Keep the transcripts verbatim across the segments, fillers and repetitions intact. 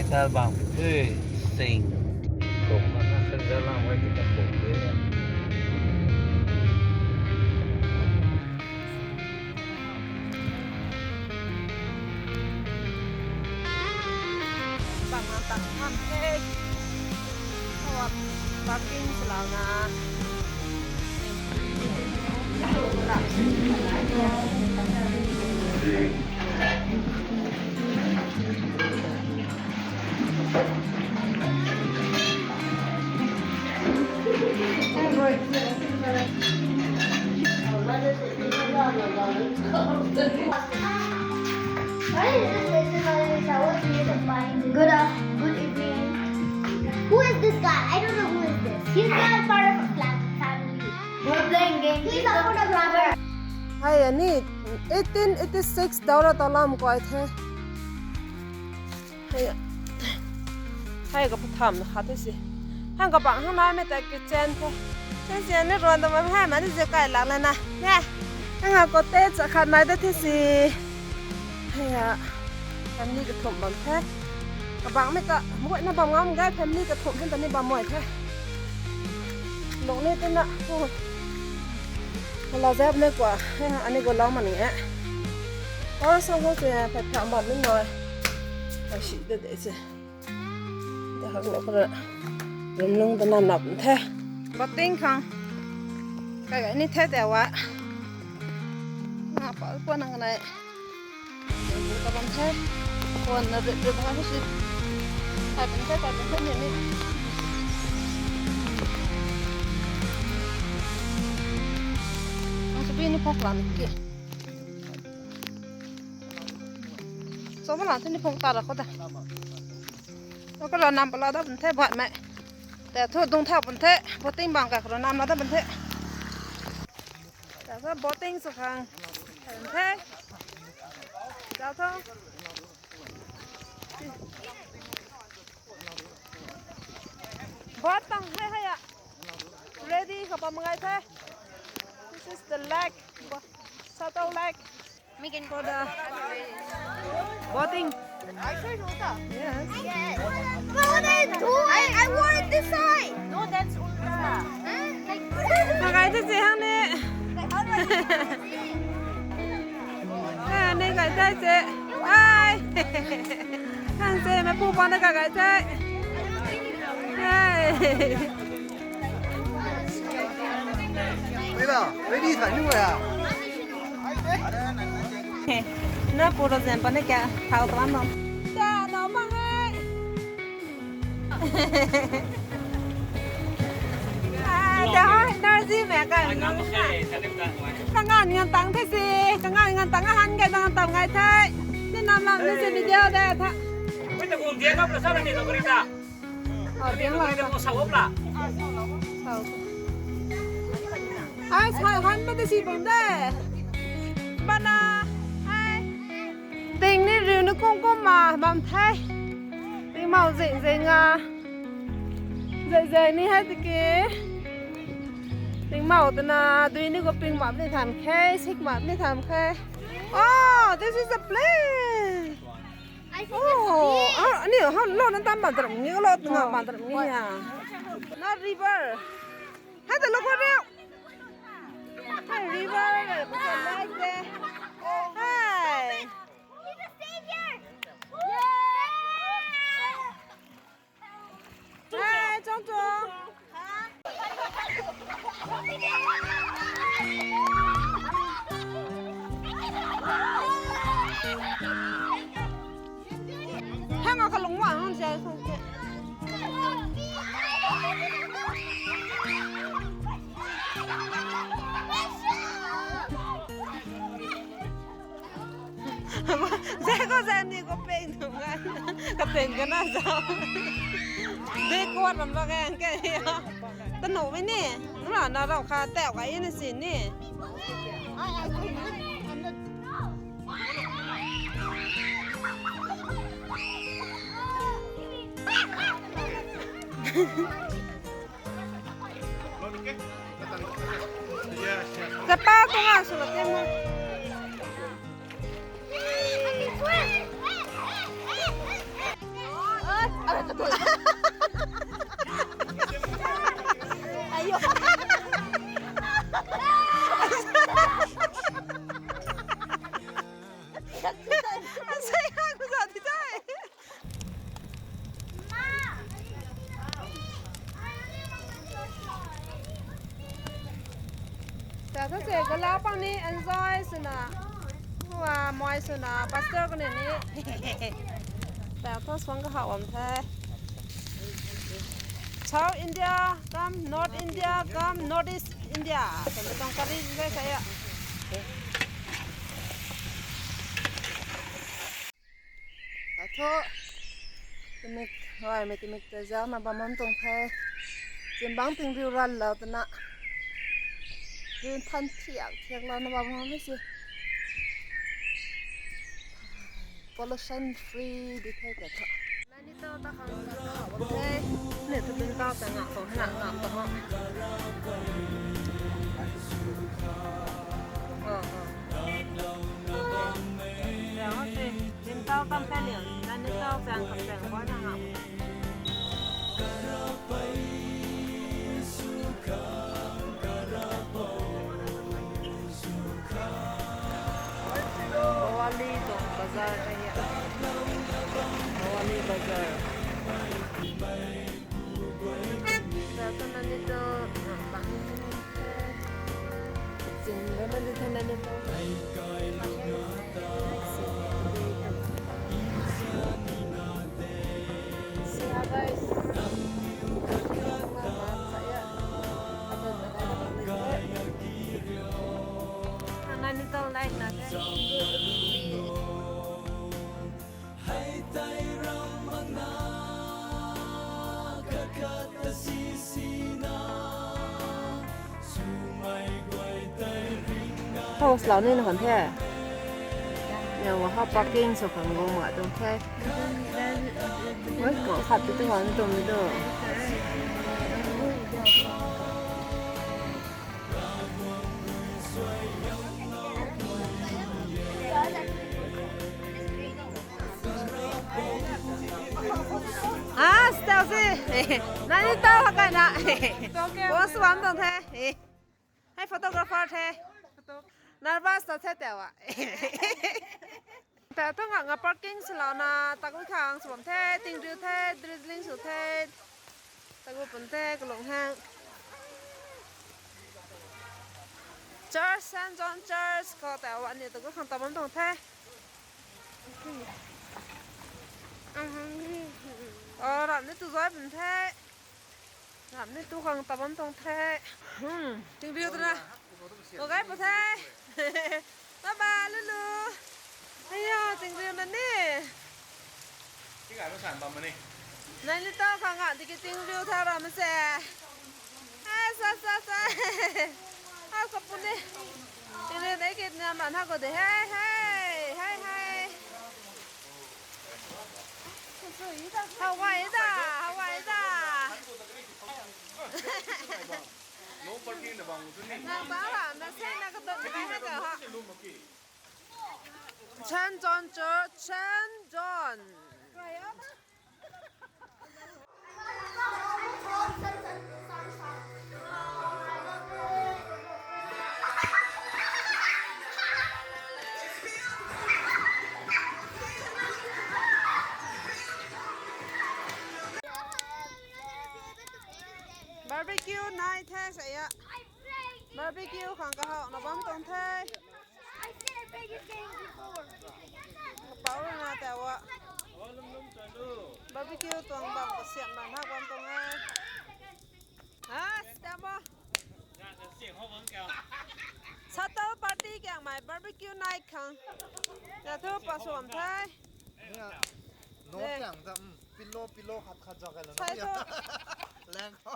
Sal bang pui sing. Kong na sa jalang wai di ta kong de. Bang na tak ham e. Hawak parking salana. Good, uh, good evening. Who is this guy? I don't know who is this. He's not part of a fam-, family. We're playing game. He's a photographer. Hei, ani eighteen eighty-six daura talam koi the. Hei, hei ka patham na khat the si. Hang ka bang hang nai me ta kitchen the. Kitchen ni ruan da ma hei ma ni je kai lak la na. Ne. Hang ka cottage khat nai da the si. Hei ya. Family ka thum bam the. Ka bang me ka, mui na bam ngam gai family ka thum hen ta ni bam moi the. Lung ni te na. Hala zap ne kwa. Hei, ani go lau ma ni e. Aur sa ho se phat phat bam ni noi. Ai si de de se. Da hak lo kora. Rum lung da nam nap the. Bating khang. Kai kai ni the te wa. Nga pa pa nang nai. Ru ta bam the. Kon na ru ru bam si. Kai bam the, kai bam the ni ni. Ang sabi ni phok lan ki. So ma lan the ni phok ta ra ko da. Ko kara nam pala da bun the bat me. Te thu dung tha bun the, boating bang ka kara nam la da bun the. Te thu boating sa khang. Bun the. Te thu. Boat tang hai hai ya. Ready ka bam ngai the. This is the lake. Bo-, Sato Lake. We can go the boating. Are you sure, Shweta? Yes. Yes. No, that's Ulta. I, I want this side. No, that's Ulta. Huh? Like, ka kai the se hang ni. Like, how do I see? Ah, ni kai the se. Ai. Hang se, ma pu pa na ka kai the. Ai. Ready, ready, sa ni ya. Na puro zen pa na kya thau tuan lo. Ta na mang ai. Ai, da energy me ka. Kangan ngan tang the si, kangan ngan tang han kai tang tam ngai the. Ni nam lam ni si video de tha. Wait, the gung dia na prasad ni lo kari ta. Au, diang la. Kari ta mo sa wop la. Au. Ai, sai han ma de si bang de. Bana. Ai. Ting ni riu ni kum kum ma bam the. Ting mau zing zing a. Zai zai ni hai tiki. Ting mau tana dui ni ko ping map ni tham khe, sik map ni tham khe. Oh, this is a place. Oh, ah, ni how lo na tam ban tam ni lo nga ban tam ni ya. Na river. Hai ta lo ko riu. Hai river, bukan like de. Hai. Hai, chong chong. Hang a kalung wa hang jai song ke. Zeko zani ko peng tu kan. Ka peng ka na zau. Dei ko ram ba kan ke ya. Ta no me ni. Nuna na rau kha tau ka ye na sin ni. Zapa ko nga sw la te mo. Galau pang ni enjoy swna, hua moi swna pastor kani ni. Ta tho suang kahawh bam the. South India cum North India cum North East India. Swna tang kari enjoy sa ya. Atho, timik, hoi, mei timik ta zau na bam bam tuang the. Zimbang ting riu ran lou twna. Riu than thiak thiak lou na bam bam se. Pollution free di the ta tho. Nani to ta khang ta bam the. Ne tu tin tau ta ngak tuang, ngak ngak tuang. Oh, oh. Tin tau tam the liang, nani tau chang kap chang boi na ha. Bhowali tuang bazar hei ya. Bhowali bazar. Sa ta nani to, ah, bang. Zin lo na di the nani to. See ya, guys. Nani to like na the. House lau ni na han the. Yang wa ha parking sw khang gu ma tuang the. Oi, ko khat tu tu han tuang ni do. Ah, stau se. Nani tau ha kai na. Boss wan tuang the. Hei photographer the. Nervous ta the tau a. Ta thu ngak nga parking swlou na, taku khang sw bam the, tingriu the, drizzling sw the, taku pun the, kalung hang. Church, Saint John Church khou ta wa ni taku khang ta bam tuang the. Oh, ram ni tu zai pun the. Ram ni tu khang ta bam tuang the. Hmm, tingriu twna. Ko gai pu the. Bye bye, Lulu. Aya, tingriu na ni. Nai ni ta khang a, tiki tingriu tha ram se. Ai, sa, sa, sa. Ai, ka pu ni. Tingriu na kit na man ha ko de. Hey, hey, hey, hey. Hawaii da, Hawaii da. Nang ba ha, na se na ka ton na ka ha. Saint John Church, Saint John. Barbecue night the sa ya. Barbecue khang kahawna bam tuang the. Kapau rui na ta wa. Barbecue tuang bam kasiam bam ha bam tuang e. Ha, sita mo. Shuttle party kiangmei barbecue night khang. Ya thu pa suam the. Nia, no. Ne. Kiang ta, um, pillow, pillow khat khat zak kai lo na. Sai thu. Lang ko.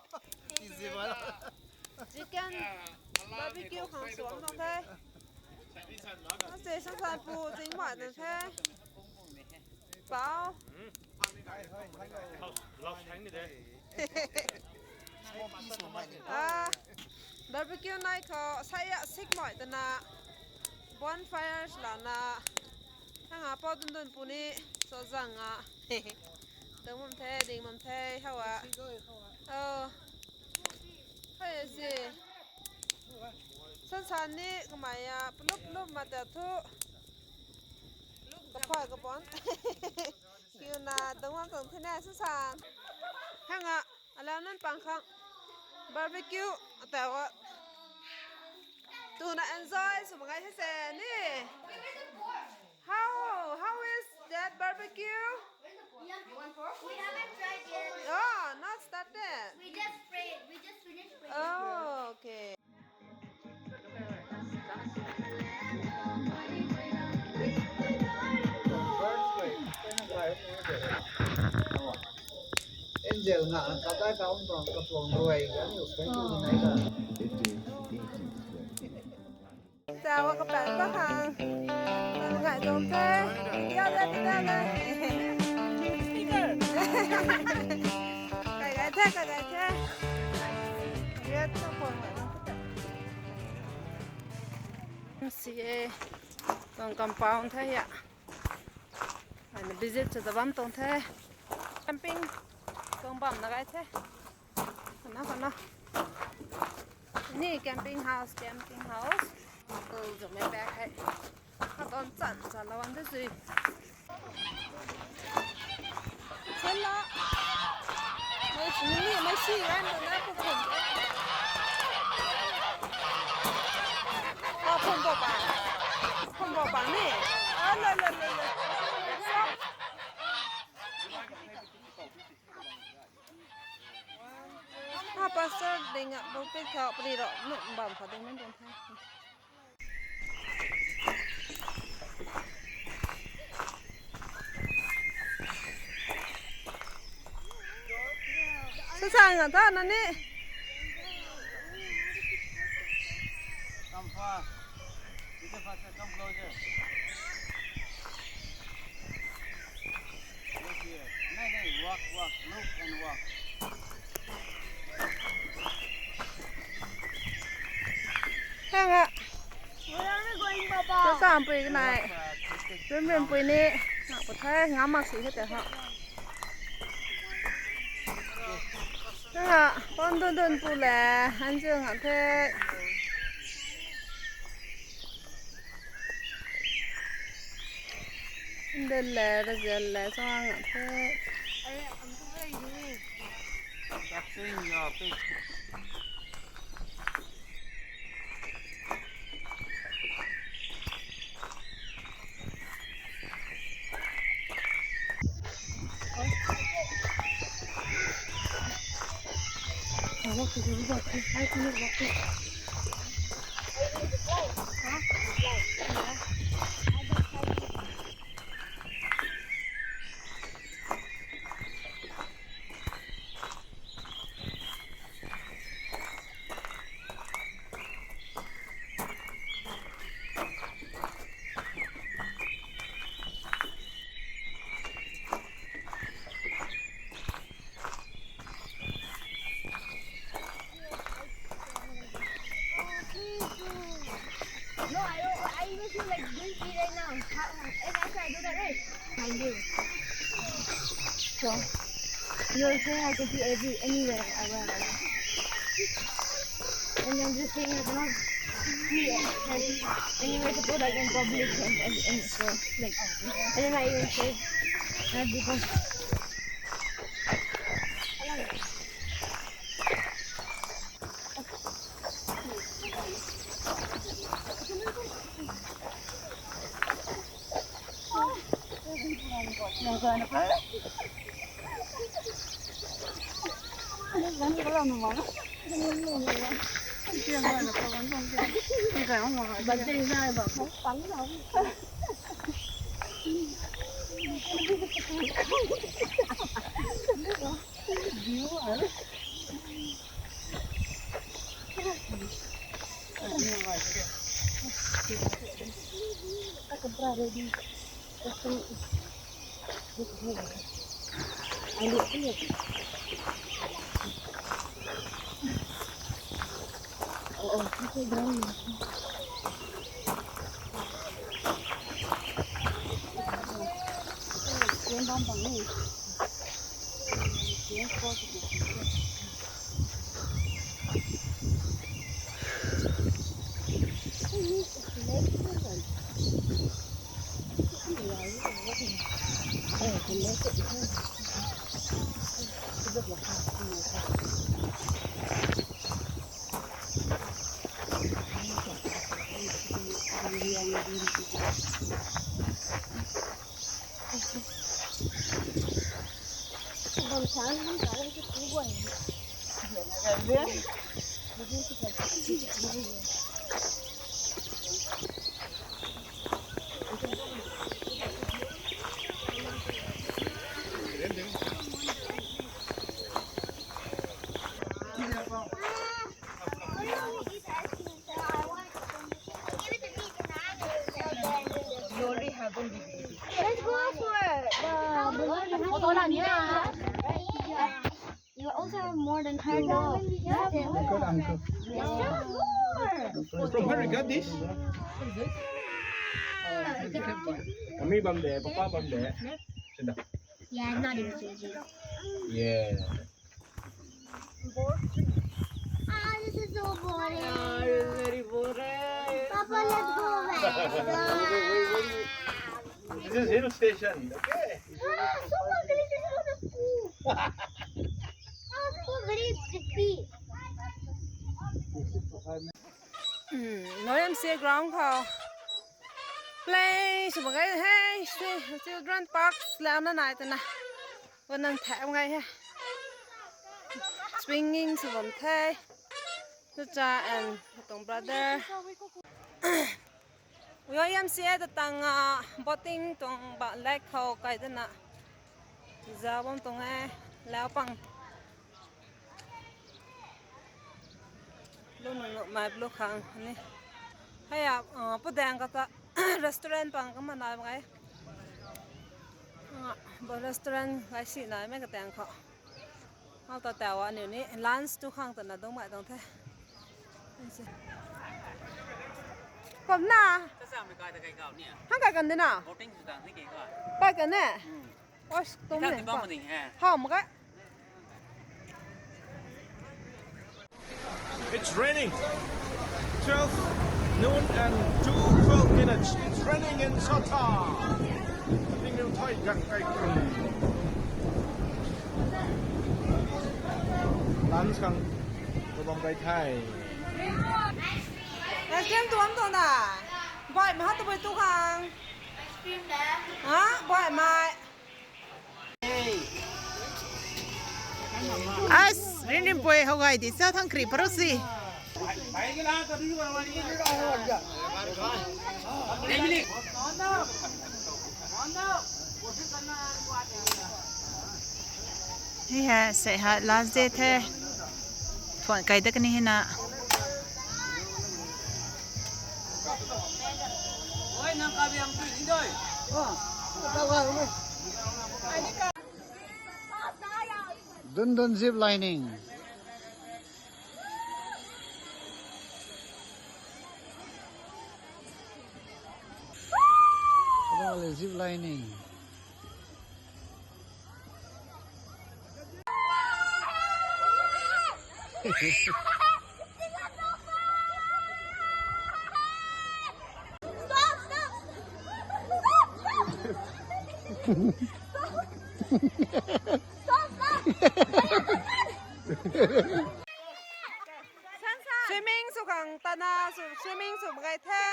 Easy ba. Chicken barbecue khang suam tuang the. Ase san san pu zing mai tuang the. Pau. Lau, lau sang ni de. Ah, barbecue night khou sai ya sik mai twna bonfires lana. Hanga pau dun dun puni so zang a. Dang mam the, ding mam the, hawa. Oh. Hai si. San san ni kamai ya, plup plup ma ta thu. Kapha kapon. Kiu na dang mam tuang thina san san. Hanga, ala nan pang khang. Barbecue, atawa. Tuna enjoy sw mak ge the se ni. How how is that barbecue? We haven't tried yet. Oh, not started. We just prayed. We just finished praying. Oh, okay. Angel nga kakai kaun tuang katuang ruai kani uspei tu nai ta. Chawa kapat ta khang. Ngai tuang the. Ya ya ya ya. Kai gai the, kai gai the. Ya ta pon ngai na ta. Si e. Tuang compound the ya. Ana visit sw ta bam tuang the. Camping tuang bam na gai the. Kana kana. Ni camping house, camping house. Zumei bag hei. Katon chan chan la wan de sui. Chan la. Mei si ran na pu phun. Ah, phun bo pa. Phun bo pa ni. Ah, la la la la. Ah, pastor ding a pulpit khou pri ro nu bam kha ding nan tuang the. Sa sa nga ta na ni. Come fast. Little faster, come closer. Look here. No, no, walk, walk. Look and walk. Hang a. Where are we going, Papa? Sa sa pui kanai. Rim rim pui ni. Nga pu the, nga mak si he te ha. Hang a, pon dun dun pu le, han chu nga the. Dun le, ra zel le, sa nga the. Practicing your pitch. No, I, I even feel like doing pee right now. How, and after I do that, right? Thank you. So, your thing I can see every, anywhere around. And I'm just saying I cannot see it, like, anywhere to put, like, in public and, and, and so, like, and then I even say that because Let's go for the balloon. You also have more than her dog. You have more. Uncle, uncle. You have more. From where you got this? Mummy bam de, papa bam de. Sit down. Yeah, not even Gigi. Yeah. Ah, this is so boring. Ah, this is very boring. Papa, let's go back. This is hill station, okay? Ah, so ugly, this is so cool. Ah, so very pretty. Hmm, Noyam se ground khou play sw mak ge hei, se children park launa nai twna. Wan nang thak ngai he. Swinging sw bam the. Chucha and tuang brother. Uyo yam si e ta tang, ah, boating tuang ba lake khou kai dana. Za bam tuang e. Lau pang. Lu nung lu mai lu khang ni. Hei a, ah, pu dang ka ta restaurant pang ka mana ngai. Ah, bo restaurant ngai si nai me ka tang khou. Hau ta tau aniu ni lunch tu khang ta na dong mai dong the. Kom na. Hang kai kan de na. Boating sw tang ni ke ka. Kai kan ne. Hmm. Osh, tum ne. Hau ma kai. It's raining. Twelve noon and two twelve minutes. It's raining in Sota. Tingriu thai gang kai krum. Lunch khang kabam kai thai. Ice cream tuam tuam da. Bai ma ha tu bai tu khang. Ice cream da. Ha, bai mai. As, rin rin pui hou gai di sa thang kri paro si. Hei ha, sei ha, last day the. Thuan kai da kani hina. Dun dun zip lining. Zip lining. Swimming sw khang tana sw, swimming sw mak gai the.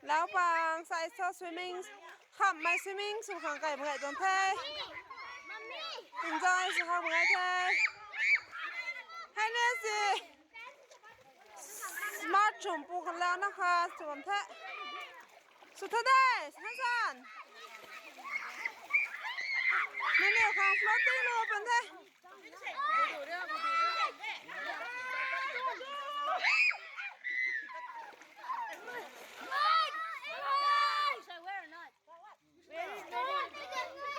Laupang sai so swimming, khammei swimming sw khang kai mak gai tuang the. Enjoy sw khang mak gai the. Hei ne si. Smart chum pu khan lau na kha chum the. Sw tha de, Sansan. Nini khang floating lu pan the.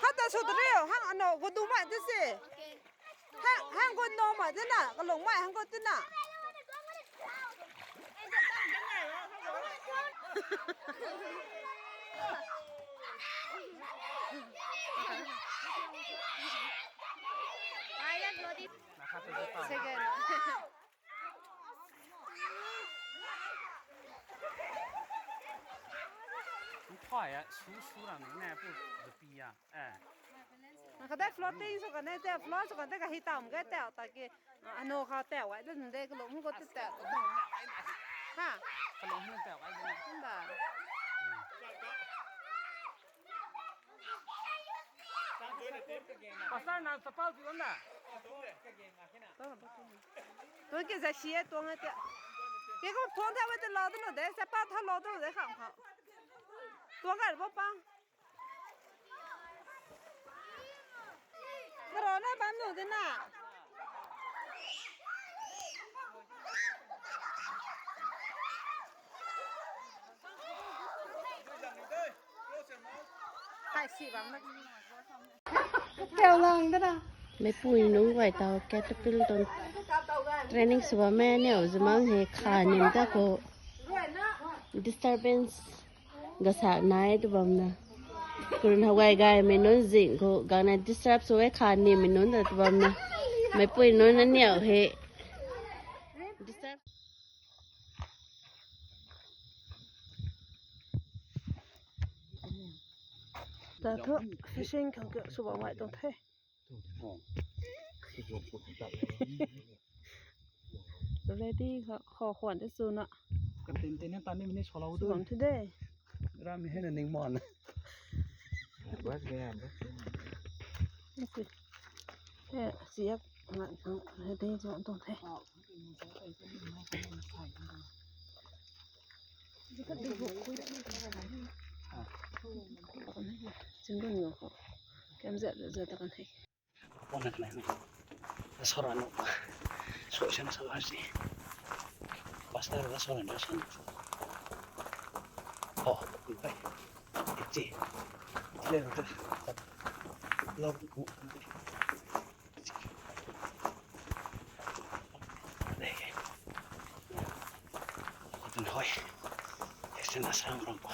Hata sw ta riu, hang ano gu du mai te si. Hang, hang gu no mai te na, kalung mai hang gu te na. Second. Nthai a su su rang ni ne pu dupi a. Eh. Kadai floating sw kan ne, te float sw kan te ka hi tam ge te, taki, ah, ano kha te wai de, de kalung ko te te. Ha. Pastor na chapal tu na. Tuang ke zai si e, tuang e te. Ke ko phone tha we te lo tu nu de, chapal tha lo tu nu de khang khou. Tuang ka bo pang. Karo na bam nu de na. Hai si bam na. Teo lang de na. Meipui nunc guay tau caterpillar tuang training sw bam e, niw zumang hei kha nim ta khou disturbance gasak nai tu bam na. Kurun hawai gaymei nunc zing khou gangna disturb sw e, kha nimmei nunc ta tu bam na. Meipui nunc na niw hei disturb. Ta thu fishing khang ke sw bam ngai tuang the. Ready kha, kha khwan te sw na. Katin tin tan ni mini solo tu. Sw bam the de. Ram hei na ning mon. Bas ge am. Okay. He, siak ngai ready sw tuang the. Chinggun nyo ko. Kem zat zat ta kan hei. Pona kan hei. Asora no. So sen sa si. Pastor asora no sen. Oh, pai. Ichi. Ile ro. Lo. Hoi. Este na sang ram po.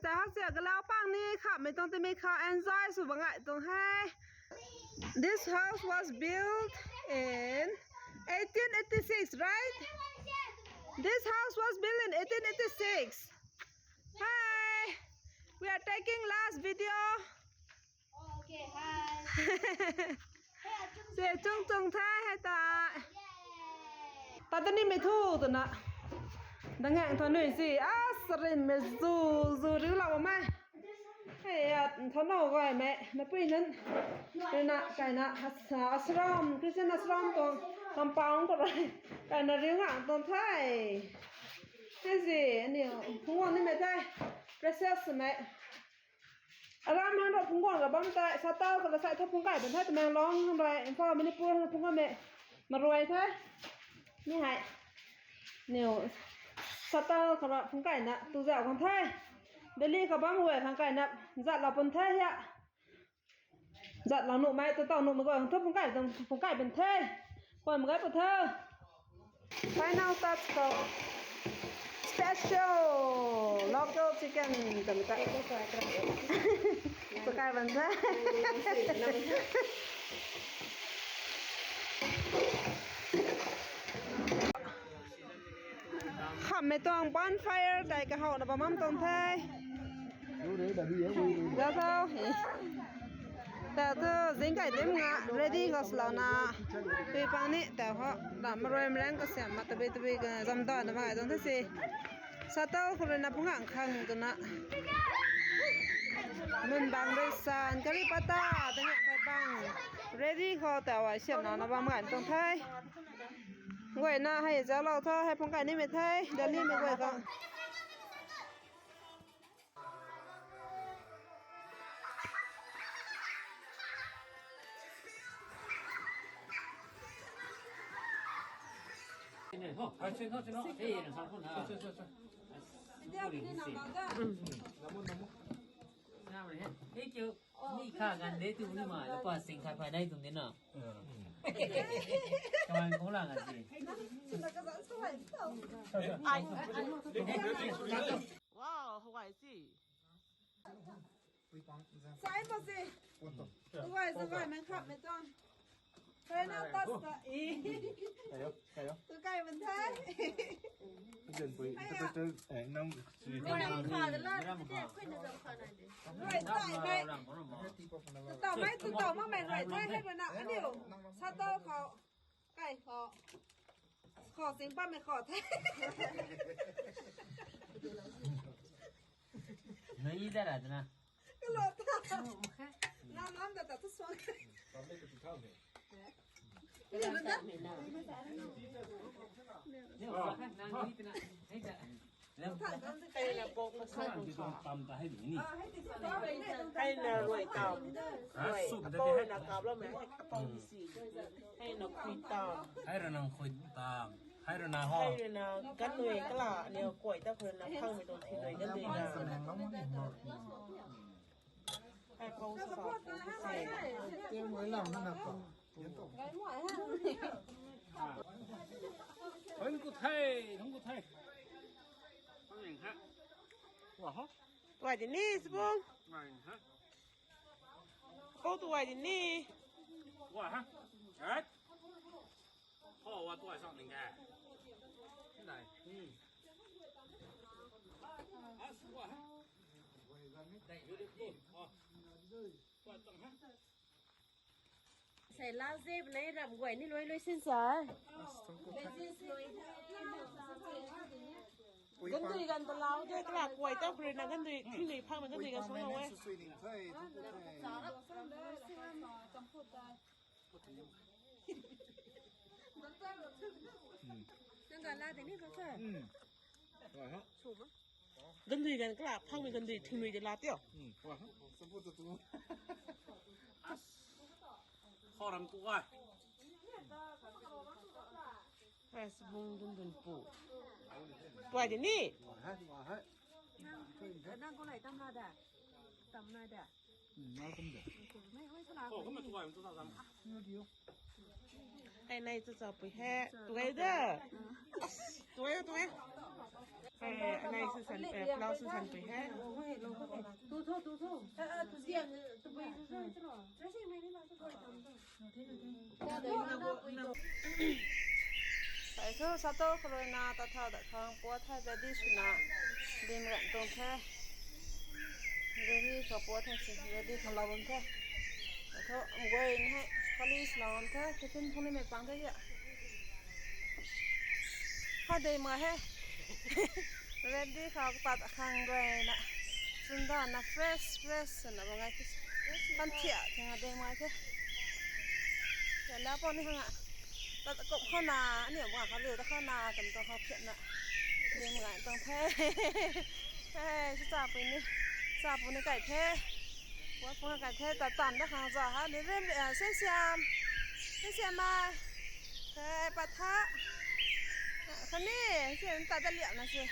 Sa hak sia galau pang ni kha mei tuang ti mei kha enjoy sw bam ngai tuang he. This house was built in eighteen eighty-six, right? This house was built in eighteen eighty-six. Hi, we are taking last video. Okay, hi. Se chung chung the hei ta. Patani mei thu tu na. Dang heng tho nui si. A sarin mei zu zu riu lou mei. Hei a tho no gay mei. Na pui nan. Rina kaina ashram, Christian ashram tuang compound khou rui. Kaina riu ngang tuang the. Hei si, aniu phungc guang ni mei the. Precious mei. Aram hang rui phungc guang ra bam tei, Sattal khou la sai thu phungc kai bam the, Tamenglong hang rui, Imphal, Manipur hang phungc guang mei, maruai the. Ni hei. Niu, Sattal khou rui phungc kai na, tu zauc khang the. Delhi khou bam guay khang kai na, zat la pun the hia. Zat la nuh mei, tu tau nuh mei guay khang thu phungc kai, phungc kai bam the. Poi mei gay pu the. Final touch khou special local chicken twmei ta. Pakai bam the. Khamhmei tuang bonfire tei kahowna bam bam tuang the. Zau zau. Ta thu zing kai tim nga ready khou swlouna. Tui pang ni ta ho. Ram maruai mrang kasiam ma tabui tabui ka zam daw na bam tuang the si. Sattal khou rui na phungc guang khang twna. Mun bang rui san, curry patta, ta ni thai bang. Ready khou ta ai siamna na bam ngai tuang the. Guay na hei zauclou tho, hei phungc kai ni mei the, Delhi mei guay khang. Thank you. Ni kha gan de tu ni ma, la pa sing kha pha dai tung de na. Kamang kong la gan si. Wow, hawai si. Sai pa si. Hawai sa hawai mei khamhmei tuang. Koi na tas ta i. Kayo, kayo. Tu kai bam the. Jen pui, ita tu tu, eh, nam. Koi na kha de la, koi na zam kha na de. Rui tai mei. Tu tau mei, tu tau ma mei rui tai mei rui na, aniu. Sattal khou. Kai khou. Khou sing pa mei khou the. Nai da ra na. Kalo ta. Nam nam da ta tu suang. Ni bunda. Tam ta hei ni. Hei na rui tam. Rui. Apou na kap lo me. Apou ni si. Hei na khui tam. Hei ra nang khui tam. Hei ra na ho. Hei ra na gan nui kala ni koi ta khui na khang mi tuang thi nui gan nui na. Hei pou sa. Hei ku thei, hung ku thei. Hung ling ha. Wa ho. Tuai di ni, Sibung. Ngai ha. Kou tuai di ni. Wa ha. Right. Ho wa tuai sang ning ka. Nai. Hmm. As wa ha. Dai yu de ko. Oh. Tuai tang ha. Sai lau zep nei ram guay ni lui lui sin sa. Gandui gan ta lau de kala kuai tau kri na gandui kri nui phang na gandui gan sung lau e. Nang gan la de ni doctor. Gandui gan kala phang mi gandui thing nui de la tio. Khou ram tu ai. Hai Sibung dun dun pu. Tuai di ni. Nang kou lai tam la da. Tam la da. Khou kum tuai tu ta tam. Hei nei chu cha pui he. Tuai da. Tuai tuai. Hei nei chu san, eh, plau chu san pui he. Tu tho tu tho. Ah, ah, tu sian, tu pui tu tho. Sai thu sa to khrui na ta tha da khang puat thai ready swna dim gan tuang the. Ready khou puat thai si ready khang lou bam the. Sa thu mgui ni hei kali swna bam the. Tiffin phung ni mei pang the ya. Ha dei ma he. Ready khou pat khang rui na. Sunda na fresh fresh na bam ngai the. Kan thia thing a dei ma the. Kala pon ni hanga. Tat kop khou na, ani bang kha riu ta khou na, tam tang khou phiat na. Dim ngai tang the. Hei, si cha pui ni. Cha pui ni kai the. Wa pung kai the, ta tan da khang za ha, ni rim, eh, sen siam. Sen siam ma. Hei, pa tha. Kani, si ta da liam na si.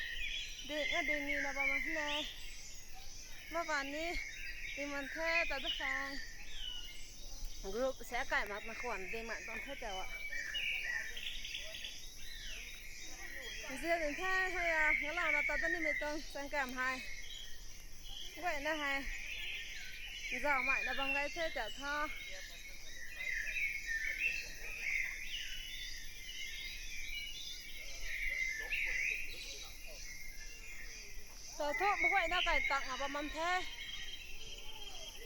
Ding, nga ding ni na bam ma ne. Ma ba ni, ding man the, ta da khang. Group se kai mak na khwan ding mak tuang the tau a. Zia ding the, hei a, nga la na ta ta ni mei tuang, sang kam hei. Guay na hei. Zau mai na bam gai the tau tha. Sa thu, mei guay na kai tak nga bam mam the.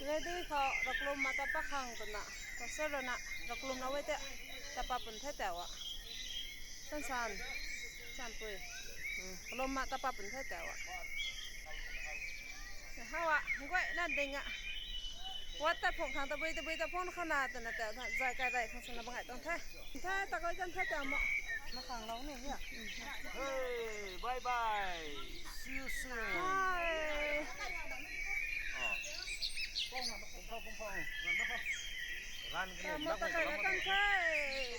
Ready khou raklum ma ta pa khang twna. Ta sa rana raklum na we te ta pa pun the tau a. San san. San pui. Hmm, raklum ma ta pa pun the tau a. Hawa, guay na ding a. Wat ta phung khang ta bui ta bui ta phung khang na twna tau tha. Zai kai rai khang sana bang ai tang the. Tha, ta koi kan tha ta mo. Na khang lou ni ya. Hey, bye bye. See you soon. Bye. Oh. Pong, pong, pong, pong. Ran ke. Ta mo ta kai kan the.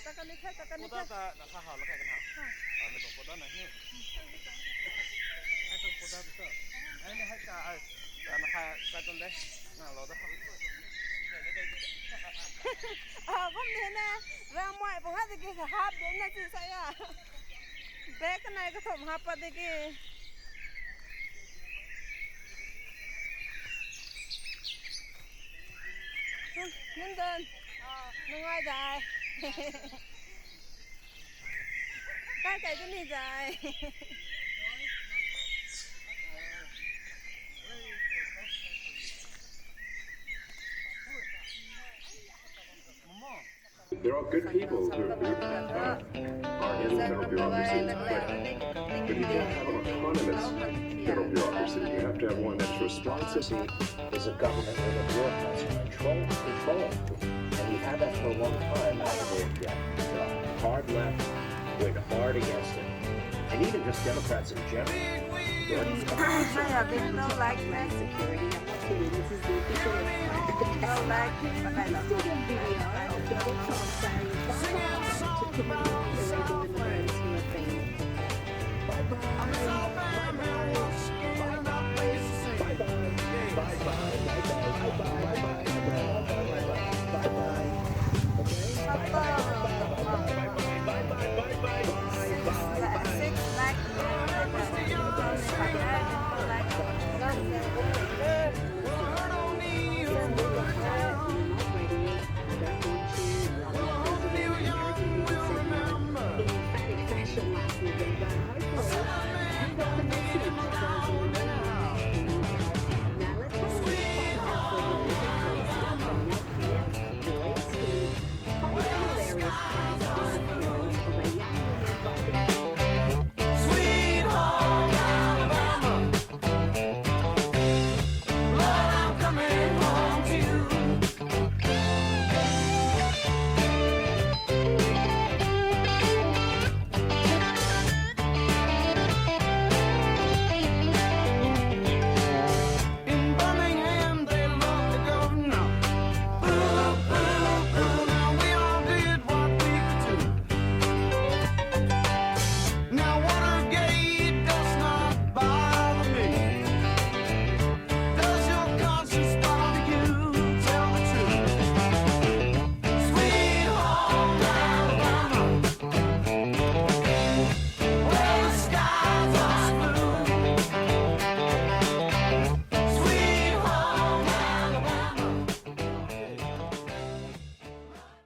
Ta kan ni the, ta kan ni the. Poda ta na kha hau la kai kan ha. Ah, ni pong poda na hi. Ai pong poda tu. Ai ni hai ka ai. Ta na kha kai tun de. Na lou da. Ah, bam ni na. Ram mai pong ha de ki sa hap de na si sa ya. Bag kanei kathumh hap pat de ki. Nundan. Nungai dai. Kai kai tu ni dai. There are good people who are Bureaucracy is a government with a bureaucrat's control, control. And we had that for a long time after the, the hard left went hard against it. And even just Democrats in general. Hi, I don't like mask. Security. This is the official. I don't like, but I love it. Video of Donald Trump saying bye bye to criminal illegal immigrants who have been